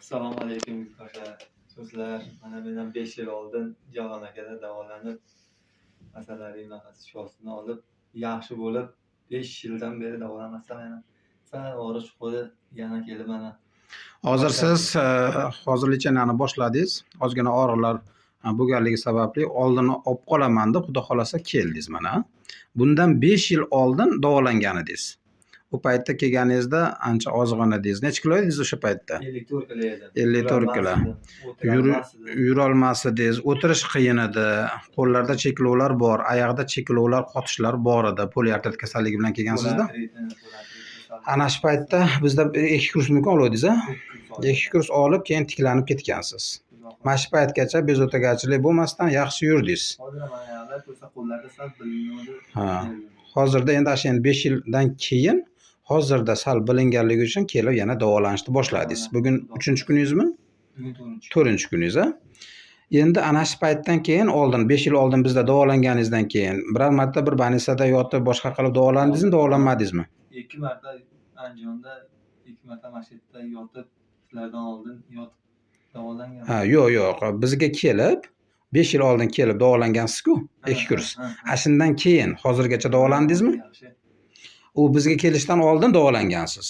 Assalomu alaykum, yurtdoshlar. So'zlar, mana men ham 5 yil oldin Javlon akada davolanib, masalali shifosini olib, yaxshi bo'lib, 5 yildan beri davolanmasam yana sal og'riq chiqdi, yana kelib mana. Hozir siz hozir лечение ni boshladingiz. Ozgina og'riqlar bo'lganligi sababli oldini olib qolaman deb, xudo xohlasa, keldingiz mana. Bundan 5 yil oldin davolangan edingiz. U paytda kelganingizda ancha ozg'in edingiz. Necha kilo edingiz o'sha paytda? 54 kilo edim. 54 kilo. Yurolmas edingiz, o'tirish qiyin edi, qo'llarda cheklovlar bor, oyoqda cheklovlar, qotishlar bor edi. Poliartrit kasalligi bilan kelgansizda. Ana shu paytda bizda 2 kurs mumkin oluvdingiz, a? 2 kurs olib, keyin tiklanib ketgansiz. Mana shu paytgacha bezovtagarchilik bo'lmasdan yaxshi yurdingiz. Hozir ham oyoqlar bo'lsa, qo'llarda sal bilinuvdi. Ha. Hozirda endi shu endi 5 yildan keyin hozirda sal bilinganligi uchun kelib yana davolanishni boshladingiz. Bugun 3-kuningizmi? Bugun 4-ku. 4-kuningiz, a? Endi ana shu paytdan keyin oldin 5 yil oldin bizda davolanganingizdan keyin biror marta bir больница da yotib boshqa qilib davolandingizmi, davolanmadingizmi? 2 marta Andijonda, 2 marta mana shu yerda yotib, sizlardan oldin yotib davolangan. Ha, yo'q, yo'q. Bizga kelib 5 yil oldin kelib davolangansiz-ku, 2 kurs. Ana shundan keyin hozirgacha davolandingizmi? Yaxshi. U bizga kelishdan oldin davolangansiz.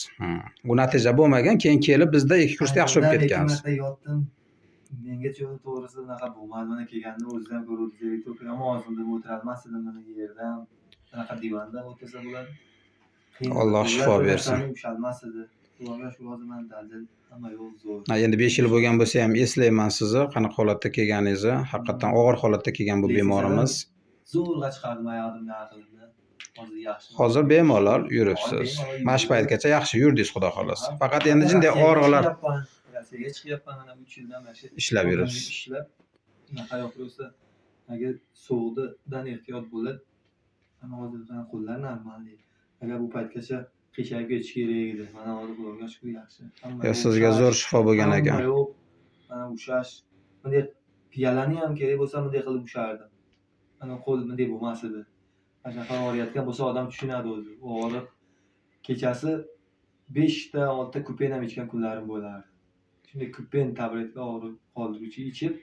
U natija bo'lmagan, keyin kelib bizda 2 kursda yaxshi bo'lib Andijonda 2 ketgansiz. marta yotdim. Menga to'g'risi unaqa bo'lmadi. Mana kelganda o'ziz ham ko'ruvdingiz, to'g'ri yomon ozdim, o'tirolmas edim mana yerda ham. Bunaqa divanda o'tirsa bo'ladi. Qiyin. Alloh shifo Bir bersin. narsani ushalmas edi. Xudoga shukur, hozir mana dalil, hamma yo'q zo'r. Ha, endi 5 yil bo'lgan bo'lsa ham eslayman sizni, qanaqa holatda kelganingizni. Haqiqatdan og'ir holatda kelgan bu bemorimiz. Zo'rg'a chiqardim oyog'imni aqlimni. Hozir yaxshi. Hozir bemalol yuribsiz. Bemalol Mana shu paytgacha yaxshi yurdingiz, xudo xohlasa. Ha. Faqat endi jinday Rossiyaga og'riqlar chiqyapman. Rossiyaga chiqyapman, mana 3 yildan mana shu ishlab yuribsiz. Ishlab, unaqa yo'q bo'lsa, agar sovuqdan ehtiyot bo'lib, mana hozir mana qo'llar нормальный. Agar bu paytgacha qiyshayib ketish kerak edi. Mana hozir Xudoga shukur, yaxshi. Hamma Yo, yo'q sizga ushash, zo'r shifo bo'lgan hamma ekan. yo'q, mana ushash. Bunday piyolani ham kerak bo'lsa bunday qilib ushardim. Mana qo'l bunday bo'lmas edi. Mana shunaqa og'riyotgan bo'lsa odam tushunadi o'zi. U og'riq kechasi 5 ta 6 ta kupen ham ichgan kunlarim bo'lardi. Shunday kupen tabletka og'riq qoldiruvchi ichib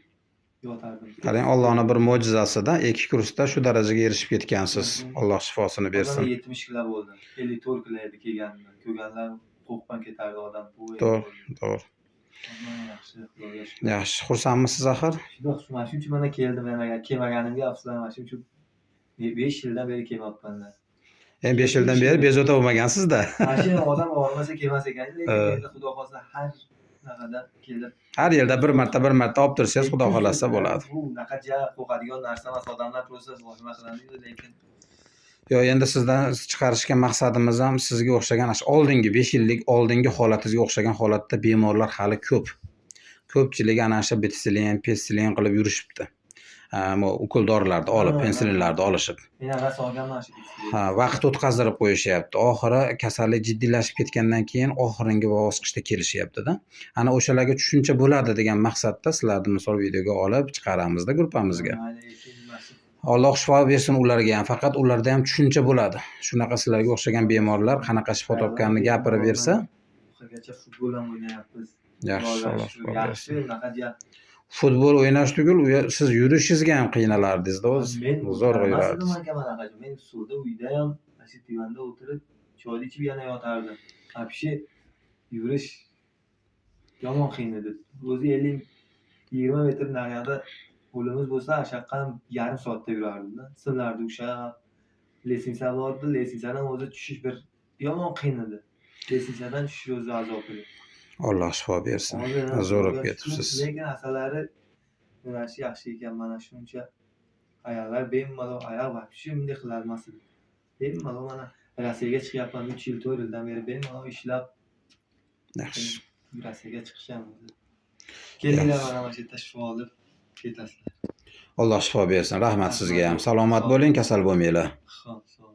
yotardim. Qarang, Allohning bir mo'jizasida 2 kursda shu darajaga erishib ketgansiz. Alloh shifosini bersin. Odam 70 kilo bo'ldi. 54 kilo edi kelganimda. Ko'rganlar qo'rqib ketardi odam. Bu To'g'ri, to'g'ri. Yaxshi, Xudoga shukur. Yaxshi, xursandmisiz axir? Juda xursandman. Shuning uchun mana keldim. Mana kelmaganimga afsuslanman. Shuning uchun 5 yildan beri kelmayapman. Endi 5 yildan beri bezovta bo'lmagansiz-da. Mana shu odam og'rimasa kelmas ekan, lekin endi Xudo xohlasa har naqada kelib Har yilda bir marta, bir marta olib tursangiz, Xudo xohlasa bo'ladi. Bu unaqa ja qo'rqadigan narsa emas. Odamlar просто vahima qiladi, lekin Yo, endi sizdan chiqarishga maqsadimiz ham sizga o'xshagan shu oldingi 5 yillik oldingi holatingizga o'xshagan holatda bemorlar hali ko'p. Ko'pchilik ana shu betsilin, pessilin qilib yurishibdi. Bu ukol dorilarni olib, pensilinlarni olishib. Men ham rosa olganman shu betsilin. Ha, vaqt o'tkazdirib qo'yishyapti. Oxiri kasallik jiddiylashib ketgandan keyin oxirgi bosqichda kelishyapti-da. Ana o'shalarga tushuncha bo'ladi degan maqsadda sizlarni misol videoga olib chiqaramizda gruppamizga. Alloh shifo bersin ularga ham. Faqat ularda ham tushuncha bo'ladi. Shunaqa sizlarga o'xshagan bemorlar qanaqa shifo topganini gapirib bersa. Oxirigacha futbol ham o'ynayapmiz. Yaxshi, Alloh shifo Yaxshi, bersin. unaqa ja Futbol o'ynash tugul, siz yurishingizga ham qiynalardingiz-da o'zi. Men Zo'rg'a o'tirmasdim yurardingiz. aka manaqa. Men stulda uyda ham mana shu divanda o'tirib, choyni ichib yana yotardim. Вообще yurish yomon qiyin edi. O'zi 50-20 metr naryoqda qo'limiz bo'lsa, o'sha yoqqa ham yarim soatda yurardim-da. Simlarni ushlab, лестница bor edi, лестница dan o'zi tushish bir yomon qiyin edi. Лестница dan tushish o'zi azob edi. Alloh shifo bersin. Hozir Zo'r bo'lib Xudoga shukur, ketibsiz. lekin asalari yo'nalishi yaxshi ekan, mana shuncha ayollar bemalol oyoq вообще bunday qilolmas edi. Bemalol mana Rossiyaga chiqyapman 3 yil, 4 yildan beri bemalol ishlab Yaxshi. Rossiyaga chiqish ham o'zi. Kelinglar, mana shu yerda shifo olib ketasizlar. Alloh shifo bersin. Rahmat sizga ham. Salomat bo'ling, kasal bo'lmanglar. Xo'p, sog'.